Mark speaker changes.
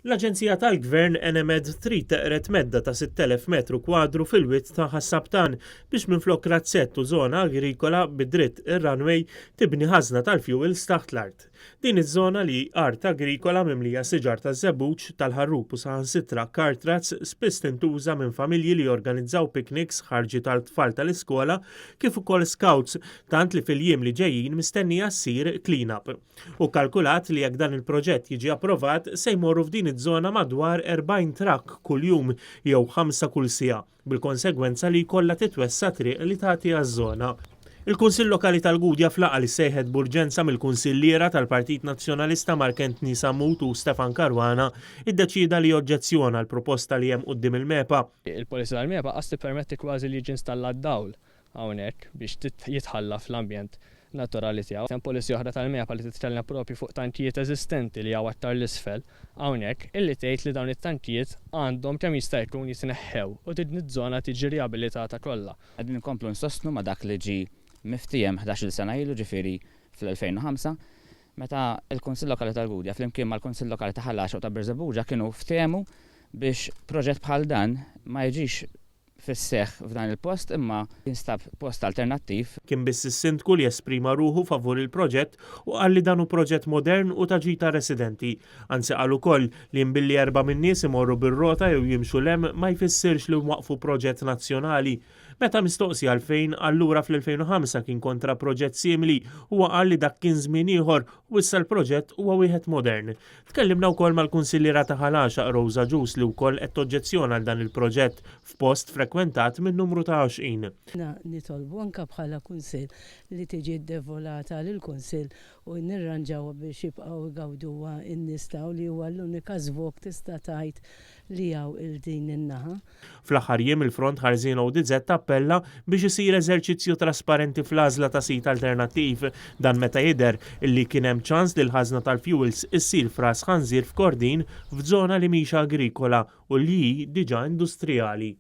Speaker 1: L-aġenzija tal-Gvern Enemed trid teqred medda ta' 6,000 metru kwadru fil-wied ta' Ħas-Sabtan biex minflok razzett u żona agrikola bi dritt ir-runway tibni ħażna tal-fjuwils taħt l-art. Din iż-żona li hi art agrikola mimlija siġar taż-żebbuġ, tal-ħarrub u saħansitra cart ruts spiss tintuża minn familji li jorganizzaw picnics, ħarġiet għal tfal tal-iskola kif ukoll scouts tant li fil-jiem li ġejjin mistennija ssir clean-up. Hu kkalkulat li jekk dan il-proġett jiġi approvat se jmorru f'din iż-żona madwar 40 trakk kuljum jew ħamsa kull siegħa, bil-konsegwenza li jkollha titwessa' triq li tagħti għaż-żona. Il-Kunsill Lokali tal-Gudja f'laqgħa li ssejħet b'urġenza mill-Kunsilliera tal-Partit Nazzjonalista Mark Anthony Sammut u Stefan Caruana iddeċieda li joġġezzjona l-proposta li hemm quddiem il-MEPA.
Speaker 2: Il-policy tal-MEPA qas tippermetti kważi li jiġi installat dawl hawnhekk biex jitħalla fl-ambjent naturali tiegħu. Hemm policy oħra tal-MEPA li titkellem proprju fuq tankijiet eżistenti li hawn aktar 'l isfel hawnhekk illi tgħid li dawn it-tankijiet għandhom kemm jista' jkun jitneħħew u din iż-żona tiġi riabilitata kollha.
Speaker 3: Qegħdin inkomplu nsostnu ma' dak li ġie miftiehem ħdax-il sena ilu, ġifieri fl-2005, meta l-Kunsill Lokali tal-Gudja flimkien mal-Kunsill Lokali ta' Ħal Għaxaq u ta' Birżebbuġa kienu ftehmu biex proġett bħal dan ma jiġix fis-seħħ f'dan il-post imma jinstab post alternattiv.
Speaker 1: Kien biss is-Sindku li esprima ruħu favur il-proġett u qal li dan hu proġett modern u ta' ġid għar-residenti. Anzi qal ukoll li imbilli erbgħa min-nies imorru bir-rota jew jimxu 'l hemm ma jfissirx li nwaqqfu proġett nazzjonali. Meta mistoqsi għalfejn allura fl-2005 kien kontra proġett simili, huwa qal li dak kien żmien ieħor u issa l-proġett huwa wieħed modern. Tkellimna wkoll mal-Kunsilliera ta' Ħal Għaxaq Rose Agius li wkoll qed toġġezzjona għal dan il-proġett f'post frekwentat minn numru ta' Għaxqin.
Speaker 4: Aħna nitolbu anke bħala Kunsill li tiġi ddevolata lill-Kunsill u nirranġawha biex jibqgħu jgawduha n-nies ta' li huwa l-unika żvog tista' tgħid li hawn 'il din in-naħa.
Speaker 1: Fl-aħħar jiem il-Front Ħarsien ODZ appella biex isir eżerċizzju trasparenti fl-għażla ta' sit alternattiv. Dan meta jidher illi kien hemm ċans li l-ħażna tal-fjuwils issir f'Ras Ħanżir f'Kordin f'żona li mhix agrikola u li hi diġà industrijali.